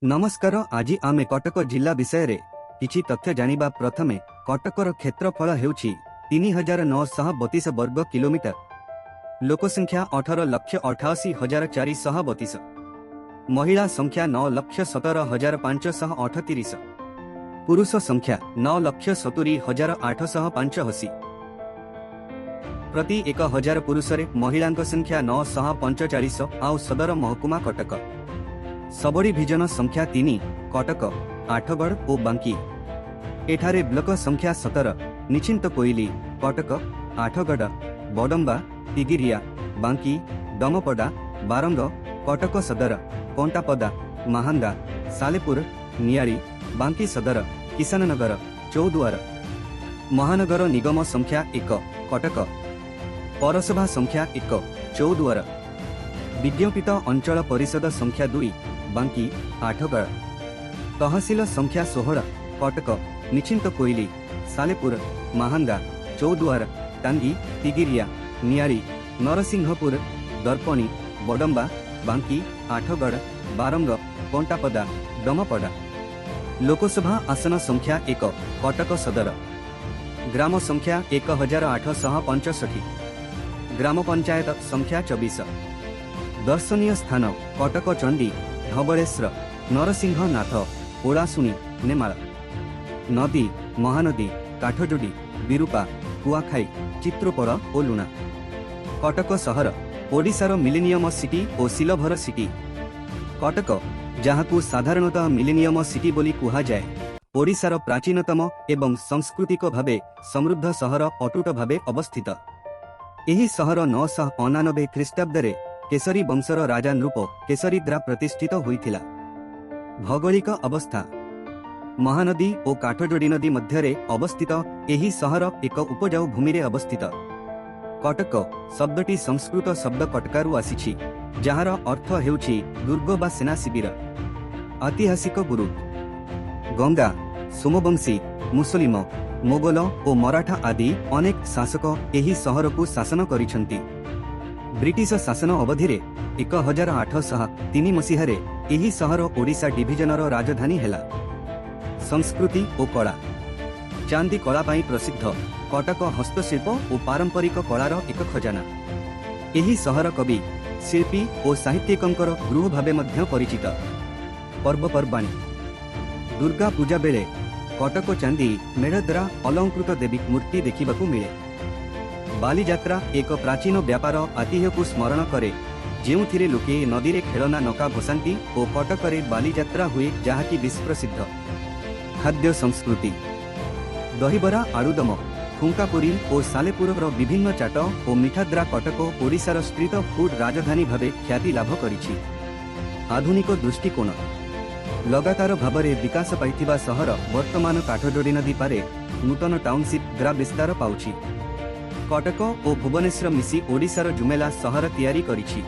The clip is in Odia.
ନମସ୍କାର, ଆଜି ଆମେ କଟକ ଜିଲ୍ଲା ବିଷୟରେ କିଛି ତଥ୍ୟ ଜାଣିବା। ପ୍ରଥମେ, କଟକର କ୍ଷେତ୍ରଫଳ ହେଉଛି 3932 ବର୍ଗ କିଲୋମିଟର। ଲୋକସଂଖ୍ୟା 18,88,432। ମହିଳା ସଂଖ୍ୟା 9,17,538। ପୁରୁଷ ସଂଖ୍ୟା 9,70,885। ପ୍ରତି 1000 ପୁରୁଷରେ ମହିଳାଙ୍କ ସଂଖ୍ୟା 945। ଆଉ ସଦର ମହକୁମା କଟକ। ସବଡିଭିଜନ ସଂଖ୍ୟା 3, କଟକ, ଆଠଗଡ଼ ଓ ବାଙ୍କି। ଏଠାରେ ବ୍ଲକ ସଂଖ୍ୟା 17, ନିଶ୍ଚିନ୍ତକୋଇଲି, କଟକ, ଆଠଗଡ଼, ବଡମ୍ବା, ତିଗିରିଆ, ବାଙ୍କି, ଡମପଡ଼ା, ବାରଙ୍ଗ, କଟକ ସଦର, କଣ୍ଟାପଦା, ମାହାଙ୍ଗା, ସାଲେପୁର, ନିଆଳି, ବାଙ୍କି ସଦର, କିଷାନନଗର, ଚୌଦ୍ୱାର। ମହାନଗର ନିଗମ ସଂଖ୍ୟା 1, କଟକ। ପୌରସଭା ସଂଖ୍ୟା 1, ଚୌଦ୍ୱାର। ବିଜ୍ଞାପିତ ଅଞ୍ଚଳ ପରିଷଦ ସଂଖ୍ୟା 2, ବାଙ୍କି, ଆଠଗଡ଼। ତହସିଲ ସଂଖ୍ୟା 16, କଟକ, ନିଶ୍ଚିନ୍ତକୋଇଲି, ସାଲେପୁର, ମାହାଙ୍ଗା, ଚୌଦ୍ୱାର, ଟାଙ୍ଗୀ, ତିଗିରିଆ, ନିଆଳି, ନରସିଂହପୁର, ଦର୍ପଣୀ, ବଡମ୍ବା, ବାଙ୍କି, ଆଠଗଡ଼, ବାରଙ୍ଗ, କଣ୍ଟାପଦା, ଡମପଡ଼ା। ଲୋକସଭା ଆସନ ସଂଖ୍ୟା 1, କଟକ ସଦର। ଗ୍ରାମ ସଂଖ୍ୟା 1865। ଗ୍ରାମ ପଞ୍ଚାୟତ ସଂଖ୍ୟା 24। ଦର୍ଶନୀୟ ସ୍ଥାନ କଟକ ଚଣ୍ଡୀ, ଧବଳେଶ୍ୱର, ନରସିଂହନାଥ, ଓଳାଶୁଣୀ, ନେମାଳ। ନଦୀ ମହାନଦୀ, କାଠଯୋଡ଼ି, ବିରୂପା, କୁଆଖାଇ, ଚିତ୍ରୋପଳ ଓ ଲୁଣା। କଟକ ସହର ଓଡ଼ିଶାର ମିଲେନିୟମ ସିଟି ଓ ସିଲଭର ସିଟି। କଟକ, ଯାହାକୁ ସାଧାରଣତଃ ମିଲେନିୟମ ସିଟି ବୋଲି କୁହାଯାଏ, ଓଡ଼ିଶାର ପ୍ରାଚୀନତମ ଏବଂ ସାଂସ୍କୃତିକ ଭାବେ ସମୃଦ୍ଧ ସହର ଅଟୁଟ ଭାବେ ଅବସ୍ଥିତ। ଏହି ସହର 989 ଖ୍ରୀଷ୍ଟାବ୍ଦରେ କେଶରୀ ବଂଶର ରାଜା ନୃପ କେଶରୀ ଦ୍ୱାରା ପ୍ରତିଷ୍ଠିତ ହୋଇଥିଲା। ଭୌଗୋଳିକ ଅବସ୍ଥା: ମହାନଦୀ ଓ କାଠଯୋଡ଼ି ନଦୀ ମଧ୍ୟରେ ଅବସ୍ଥିତ ଏହି ସହର ଏକ ଉପଜାଉ ଭୂମିରେ ଅବସ୍ଥିତ। କଟକ ଶବ୍ଦଟି ସଂସ୍କୃତ ଶବ୍ଦ କଟକାରୁ ଆସିଛି, ଯାହାର ଅର୍ଥ ହେଉଛି ଦୁର୍ଗ ବା ସେନା ଶିବିର। ଐତିହାସିକ ଗୁରୁତ୍ୱ: ଗଙ୍ଗା, ସୋମବଂଶୀ, ମୁସଲିମ, ମୋଗଲ ଓ ମରାଠା ଆଦି ଅନେକ ଶାସକ ଏହି ସହରକୁ ଶାସନ କରିଛନ୍ତି। ବ୍ରିଟିଶ ଶାସନ ଅବଧିରେ 1803 ମସିହାରେ ଏହି ସହର ଓଡ଼ିଶା ଡିଭିଜନର ରାଜଧାନୀ ହେଲା। ସଂସ୍କୃତି ଓ କଳା: ଚାନ୍ଦି କଳା ପାଇଁ ପ୍ରସିଦ୍ଧ କଟକ ହସ୍ତଶିଳ୍ପ ଓ ପାରମ୍ପରିକ କଳାର ଏକ ଖଜାନା। ଏହି ସହର କବି, ଶିଳ୍ପୀ ଓ ସାହିତ୍ୟିକଙ୍କର ଗୃହ ଭାବେ ମଧ୍ୟ ପରିଚିତ। ପର୍ବପର୍ବାଣୀ: ଦୁର୍ଗା ପୂଜା ବେଳେ କଟକ ଚାନ୍ଦି ମେଢ଼ ଦ୍ୱାରା ଅଳଙ୍କୃତ ଦେବୀ ମୂର୍ତ୍ତି ଦେଖିବାକୁ ମିଳେ। ବାଲିଯାତ୍ରା ଏକ ପ୍ରାଚୀନ ବ୍ୟାପାର ଐତିହ୍ୟକୁ ସ୍ମରଣ କରେ, ଯେଉଁଥିରେ ଲୋକେ ନଦୀରେ ଖେଳନା ନୌକା ଭସାନ୍ତି ଓ କଟକରେ ବାଲିଯାତ୍ରା ହୁଏ, ଯାହାକି ବିଶ୍ୱପ୍ରସିଦ୍ଧ। ଖାଦ୍ୟ ସଂସ୍କୃତି: ଦହିବରା, ଆଳୁଦମ, ଠୁଙ୍କାପୁରୀ ଓ ସାଲେପୁରର ବିଭିନ୍ନ ଚାଟ ଓ ମିଠାଦ୍ୱାରା କଟକ ଓଡ଼ିଶାର ଷ୍ଟ୍ରିଟ୍ ଫୁଡ୍ ରାଜଧାନୀ ଭାବେ ଖ୍ୟାତି ଲାଭ କରିଛି। ଆଧୁନିକ ଦୃଷ୍ଟିକୋଣ: ଲଗାତାର ଭାବରେ ବିକାଶ ପାଇଥିବା ସହର ବର୍ତ୍ତମାନ କାଠଯୋଡ଼ି ନଦୀ ପାରେ ନୂତନ ଟାଉନସିପ୍ ଦ୍ୱାରା ବିସ୍ତାର ପାଉଛି। କଟକ ଓ ଭୁବନେଶ୍ୱର ମିଶି ଓଡ଼ିଶାର ଜୁମେଲା ସହର ତିଆରି କରିଛି।